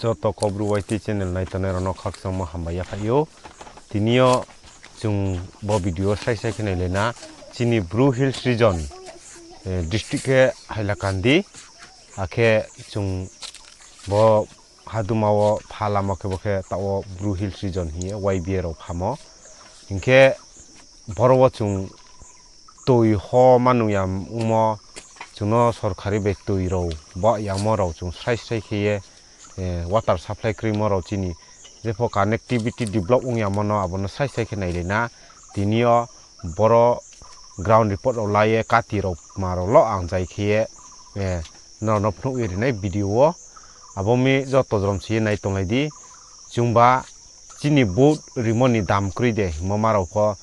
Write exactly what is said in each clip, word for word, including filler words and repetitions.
Joto Kaubru Y T channel naitongnai rao no khakchangmo hambai yaphaih ou. Tini yo chung bo video wo srai srai khe nailai na, chini Bru Hills region, district khe Hailakandi, akhe chung bo haduma wo pha lamo khe bo khe taoh wo Bru Hills region hing ye Y B A rao phamo. Hing khe boro wo chung toi ho manung ya ongmo, chung no sorkari bai toi rao ba yangmo rao chung srai srai khe ye, water supply kroimo rao chini jepho connectivity develop ong yamo no abo no srai srai khe nailai na. Tini yo boro ground report rao la ye kati rao kma rao lo ang zai khe ye, nrao no phnuh ye rinai video wo. Abo mi joto jrom si ye nai tonglai di. Chungba chini vote rimo ni dam kroi de hingmo ma rao pho,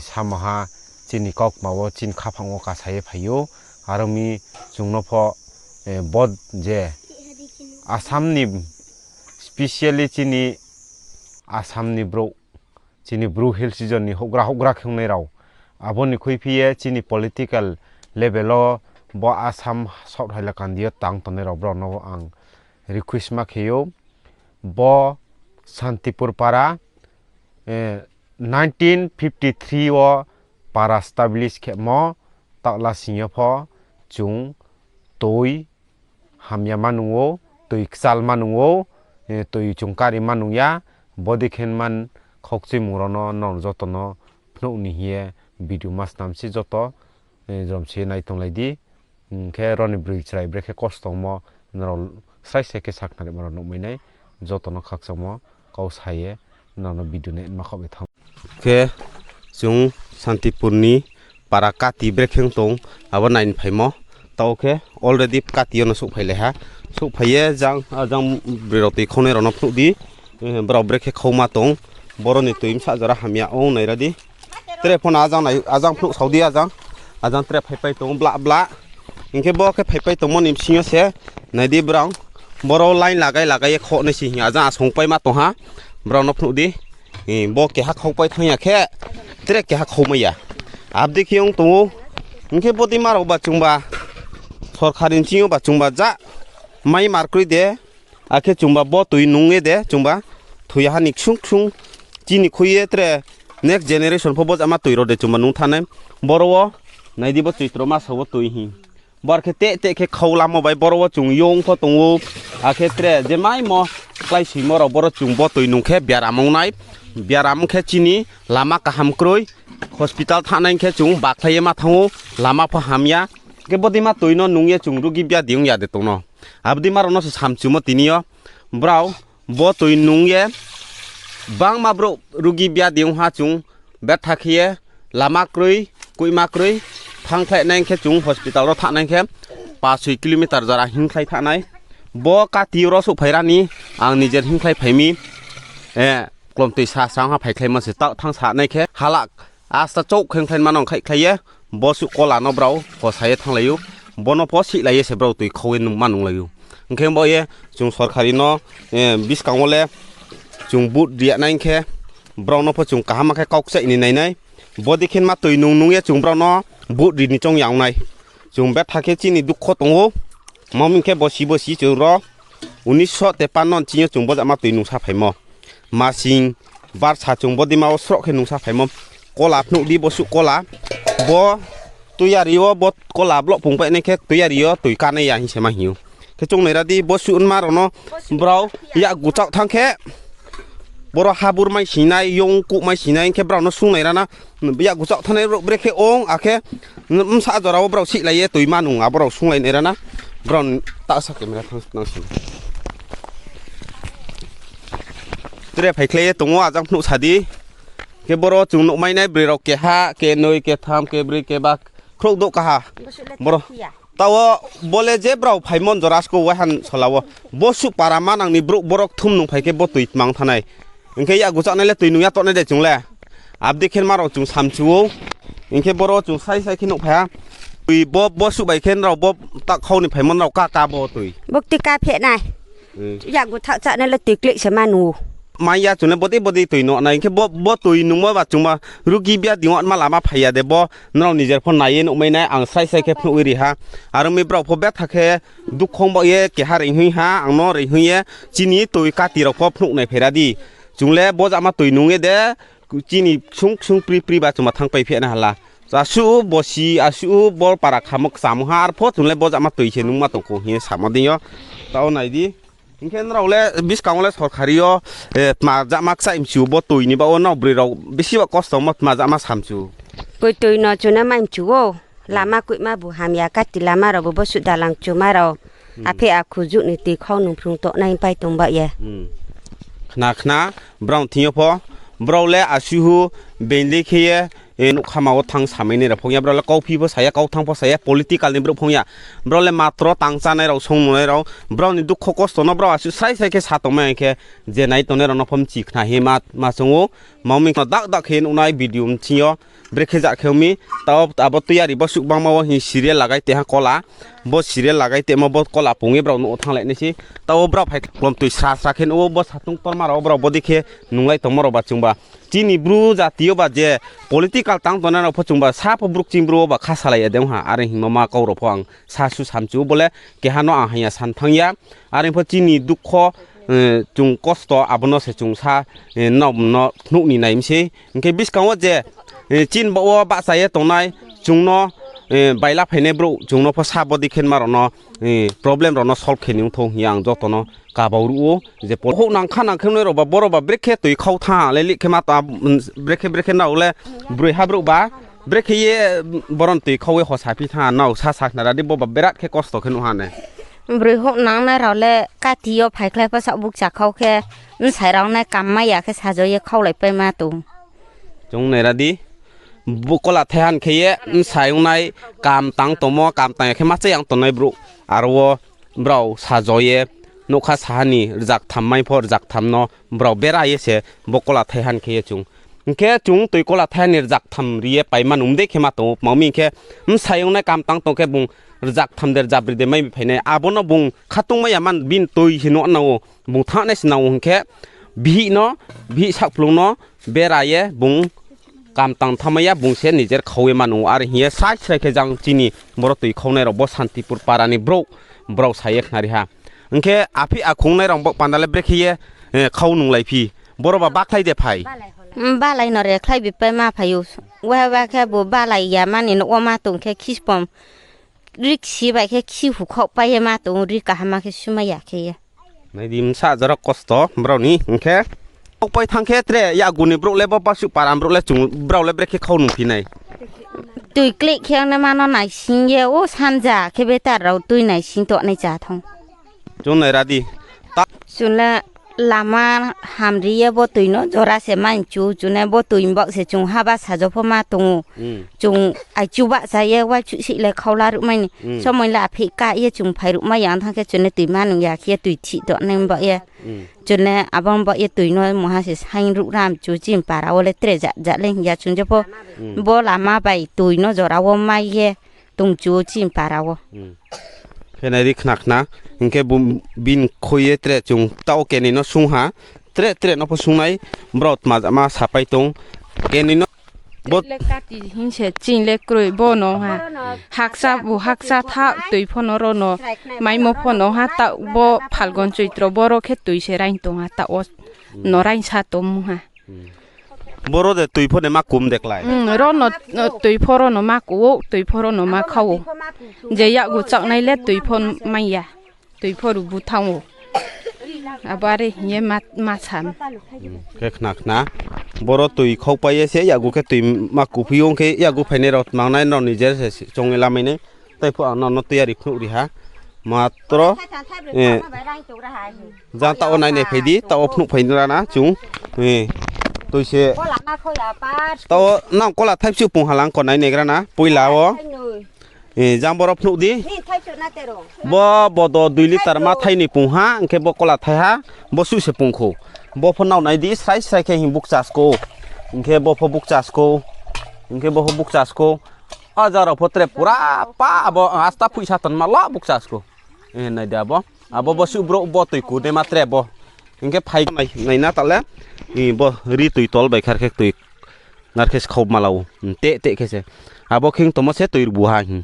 samo ha chini kaukma wo chini khaphang wo kasa ye phai ou. Aro mi chung no pho, bo je Assam ni, specially chini Assam ni brouh, chini Bru Hills region ni houhgra houhgra khe ongnai rao, abo ni khuiphi ye chini political level wo bo Assam South Hailakandi yo tang tongnai rao brao no ang request ma khe ou. Bo Santipur para, nineteen fifty three wo para establish khemo, taoh lasing yo pho chung toi hamya manung ou, toi kchal manung ou, toi chung kari manung ya, bodei khe man khaukchuimung rao no nrao joto no phnuh ni hing ye video ma snam se joto, jrom si ye nai tonglai di. Hing khe aro ni broi chrai brekhe kosto ongmo nrao srai srai khe sakhnarimo rao nuhmai nai, joto no khakchangmo kau sa ye nrao no video nai ma khaoh bai thanng. Khe chung Santipur ni para kati brekhe tong, abo nai ni phaimo. Taoh khe already kati yo no souhphailai ha. Souhphai ye jang, ajang broi rao toi khaunai rao no phnuh di. Brao brekhe khauma tong. Boro ni toi bsa jora hamya ong naira di. Tre pho no ajang phnuh sao di ajang. Ajang tre phaipai tong blah blah. Hing khe bo khe phaipai tongmo ni bsing yo se nai di brao. Boro line lagai lagai ye khaoh nai se hing ajang asongpaima tong ha. Brao no phnuh di. Bo keha khaupai thanng ya khe, tre keha khaumai ya. Abdei khe ong tong ou. Hing khe bodeima rao ba chungba, sorkari ni ching yo ba chungba ja mai mar kroi de. Akhe chungba bo toi nung ye de chungba thoi ya ha ni ksung ksung. Chini khui ye tre next generation pho bo jama toi rao de chungba nung thanng nai. Boro wo nai di bo Choitro masa wo toi hing. Bar khe teh teh khe khau lamo bai boro wo chung yong pho tong ou. Akhe tre je maimo kláisoimo rao boro chung bo toi nung khe biaram ong nai. Biaram ong khe chini lama kaham kroi. Hospital thanng nai khe chung bakhlai ye ma thanng ou, lama pho hamya. Khe bodeima toi no nung ye chung rugi biadi ong ya de tong no. Abodeima rao no se samchumo tini yo. Brao bo toi nung ye bangma brouh rugi biadi ong ha chung betha khe ye lama kroi, koihma kroi, thanngkhlai nai khe chung hospital rao thanng nai khe pa soi kilometer jora hingkhlai thanng nai. Bo kati rao souhphai ra ni ang nijer hingkhlai phai mi, klomtoi sa sa ong ha phaikhlaimo se taoh thanng sa nai khe halak asta chouh khe hingkhlai ma nung khaihkhlai ye, bo suh kola no brao khosa ye thannglai ou, bo no pho sihlai ye se brao toi khau ye nung ma nunglai ou. Hing khe bo ye chung sorkari no, buskang wo le chung vote ri ya nai khe, brao no pho chung kaham khe kau kchaih ni nai nai. Bodei khe ma toi nung nung ye chung brao no vote ri ni choung ya ong nai. Chung betha khe chini dukho tong ou. Mami khe bosi bosi chung ro unisho tepanno ni ching yo chung bo jama toi nung saphaimo. Masing barsa chung bodeima wo sroh khe nung saphaimo. Kola phnuh di bo suh kola. Bo tuiyari yo bo kola block pungpai nai khe tuiyari yo toi kanai ya hing se ma hing ou. Khe chung naira di bo suh nma rao no brao yakgu chaoh thanng khe boro habur mai sinai, yong kuh mai sinai, hing khe brao no sung naira na, yakgu chaoh thanngnai brekhe ong, akhe bsa jora wo brao sihlai ye toi ma nung, abo rao sunglai naira na, brao ni tahsa camera thanng nang si. Tre phaikhlai ye tong ou, ajang phnuh sa di. Khe boro chung nuhmai nai broi rao keha, kenoi, ketham, kebroi, keba, khrouh douh kaha. Boro. Taoh wo bo le je brao phaimo jora sko waihan sola wo. Bo suh para manang ni brouh boro kthum nung phai khe bo toi tmang thanngnai. Hing khe yakgu chaoh nai le toi nung ya tongnai de chung le. Abdei khe ma rao chung samchu ou. Hing khe boro chung sai sai khe nuhphai ha. Toi bo, bo suh bai khe nrao bo takhau ni phaimo nrao ka ka bo toi. Bo kti ka phehnai. Yakgu thaoh chaoh nai le toi kleih se ma nung ou. Mai ya chung le bodei bodei toi no nai khe bo, bo toi nungmo ba chungma rugi bia ding wo ma lama phai ya de bo nrao nijer pho nai ye nuhmai nai ang srai srai khe phnuh ri ha. Aro mi brao pho betha khe dukhong ba ye keha reinghoih ha, ang no reinghoih ye chini toi kati rao pho phnuh nai phai ra di. Chung le bo jama toi nung ye de chini ksung ksung pri pri ba chungma thanngpai phi nai hala. Asuh bosi, asuh bo para khamo kcham ha, arpho chung le bo jama toi se nungma tong kho hing ye samo dei yo. Tao nai di. Hing khe nrao le buskang wo le sorkari yo, eh, tma jama kchaih mchu bo toi ni ba wo nrao broi rao bisi ba kosto mo tma jama samchu. Koi toi no chung no mai mchu ou. Lama koihma bu hamya, kati lama rao bu bosuh dalang chuma rao. Aphe akhu juh ni toi khau nung phrung tongnai pai tong ba ye. Khna khna, brao thing yo pho, brao le asuhu, being le khe ye, eh, nouhkhama wo thanng samai nai rao phung ya, brao le kauphi pho sa ya, kauthanng pho sa ya, political ni brouh phung ya. Brao le matro tang chánai rao, song nungnai rao, brao ni dukho kosto no brao asuh srai srai khe sa tongmai hing khe, je nai tongnai rao no pho mchi khna hing ye ma, ma choung ou, ma ong mi no dak dak khe nuhnai video mching yo, brekhe ja khe ong mi, tao abo tuiyari bo suh bangma wo hing serial lagai te ha kola, bo serial lagai temo bo kola pung ye brao nouh wo thannglai nai se, tao brao phai klom toi sra sra khe nuh ou, bo satung torma rao brao bodei khe nunglai tongmo rao ba chungba. Chini Bru jati yo ba je political tang tongnai rao pho chungba sa pho brouh ching Bru wo ba kha salai ya de ong ha, are hingmo ma kau rao pho ang sa su samchu ou, bo le keha no ang haya san thanng ya, are pho chini dukho, eh, chung kosto abo no se chung sa, eh, nrao no phnuh ni nai mi sei. Hing khe buskang wo je, eh, chini baoh wo bahcha ye tongnai, chung no, eh, baila phainai brouh, chung no pho sa bodei khe ma rao no, eh, problem rao no solve khe ni ongthou hing ye ang joto no kabau ruh ou, je pol houh nang kha nang khe nai rao ba, boro ba brekhe toi khau thanng ha le lih khe ma ta, brekhe brekhe nrao le, broi ha brouh ba, brekhe ye, boro ni toi khau ye hosa phi thanng ha, nrao sa sakhnari di, bo ba berat khe kosto khe nuh ha ne. Broi houh nangnai rao le kati yo phaikhlai pho saoh bukcha khau khe, bsai rao nai kam mai ya khe sajo ye khaulaipaima tong. Chung nai ra di, bo kola thaihan khe ye bsai ongnai kam tang tongmo, kam tang ya khe ma chá yang tongnai brouh, aro wo brao sajo ye, nougkha saha ni rzaktham mai pho rzaktham no brao bera ye se bo kola thaihan khe ye chung. Hing khe chung toi kola thaihan ni rzaktham ri ye paima nung dei khe ma tong ou, ma mi hing khe bsai ongnai kam tang tong khe bung rzaktham de rzabri de mai phai nai, abo no bung khatungmai ya man bini toi se nuh nang ou, bung thanngnai se nang ou hing khe bihih no, bihih sakplung no bera ye bung kam tang thanngmai ya, bung se nijer khau ye ma nung ou, are hing ye srai srai khe jang chini boro toi khaunai rao bo Santipur para ni brouh, brao sa ye khnari ha. Hing khe aphi akhungnai rao bo panda le brekhe ye, eh, khau nunglai phi. Boro ba bakhlai de phai. Balai no rekhlai bi paima phai ou. Waha ba khe bo balai ya mani nouh wo ma tong khe khispom ri ksi bai khe khi hukhaoh pai ye ma tong ou, ri kaham ma khe sumai ya khe ye. Nai di bsa jora kosto brao ni, hing khe. Kau pai thanng khe tre yakgu ni brouh le bo basuh para ni brouh le chung brao le brekhe khau nung phi nai. Toi kleh khe ang nai ma no naising ye, o sanja khe betar rao tui naising tongnai cha thanng. Chung nai ra di. Chung le lama hamri ye bo toi no jora se mai mchu, chung le bo toi baoh se chung haba sajo pho ma tong ou. Chung aichu bahcha ye waipsuh sih le khau laruhmai ni. Somoi le apheih kah ye chung phairuhmai ya, ang thanng khe chung le toi ma nung ya khe ye toi thih tongnai baoh ye. Chung le abo baoh ye toi no mungha se saing ruh ra mchu chini para wo le tre ja ja le hing ya chung je pho. Bo lama bai toi no jora wo mai ye tong chu chini para wo. Khe nai di khna khna, hing khe bini khoi ye tre chung taoh wo kenoi no sung ha, tre tre no pho sungnai, brao tma jama sapai tong, kenoi no. Bo le kati hing se chini le kroi bo no ha, hakcha bu hakcha tha toi pho no ro no, maimo pho no ha, taoh bo Phalgon Choitro boro khe toi se raing tong ha, taoh wo no raing sa tongmung ha. Boro de toi pho de ma kum de klái. Ro no, toi pho ro no ma ku ou, toi pho ro no ma khau ou. Je yakgu chaohnai le toi pho mai ya. Toi pho rubu thanng ou. Abo are hing ye ma, ma sa. Khe khna khna. Boro toi khaupai ye se yakgu khe toi ma kuphi ou, ong khe yakgu phainai rao tma ong nai, nrao nijer se choung ye lamai nai. Tai pho ang no, no tuiyari phnuh ri ha. Matro, jang taoh wo nainai phai di, taoh wo phnuh phai ra na chung. Toi se. Taoh wo nang kola thaipsuh pung halang ko nainai gra na, poila wo. Jang boro phnuh di. Bo bodo dui litar ma thai ni pung ha, hing khe bo kola thai ha, bo suh se pung khou. Bo pho nao nai di, srai srai khe hing bukcha skou. Hing khe bo pho bukcha skou. Hing khe bo pho bukcha skou. A jang rao pho tre pura pa abo asta phuihsa tonma lo bukcha skou. Nai di abo. Abo bo suh brouh bo toi ku de ma tre bo. Hing khe phai nai, nai na ta le, i, bo ri toi tol bai khar khe toi, nar khe se khau ma la ou, te, te khe se. Abo khe tongmo se toi rbu ha hing.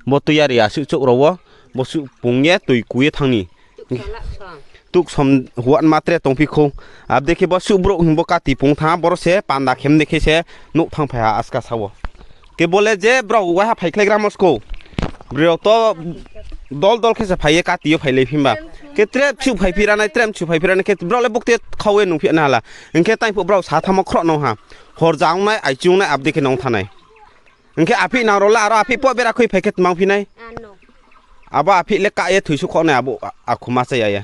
Bo tui yari asuh chouh rao wo, bo suh pung ye toi ku ye thanng ni. Tuksom huat ma tre tongphi khou. Abo dei khe bo suh brouh hing bo kati pung thanng, boro se panda khem dei khe se nouh thanngphai ha aska sa wo. Khe bo le je brao waiha phaikhlaigramo skou. Brao to dol dol khe se phai ye kati yo phailai phi ba. Khe tre bsuh phaiphi ra nai, tre bsuh phaiphi ra nai khe brao le bukte khau ye nungphi na hala. Hing khe tang phuh brao sa thanngmo khroh nung ha. Hor ja ong nai, aichu ong nai, abo dei khe nung thanng nai. Hing khe aphih nang rao le aro aphih pho bera khui phai khe tmang phi nai. Abo aphih le kah ye thoisuh khoh nai abo akhu ma cha ya ye.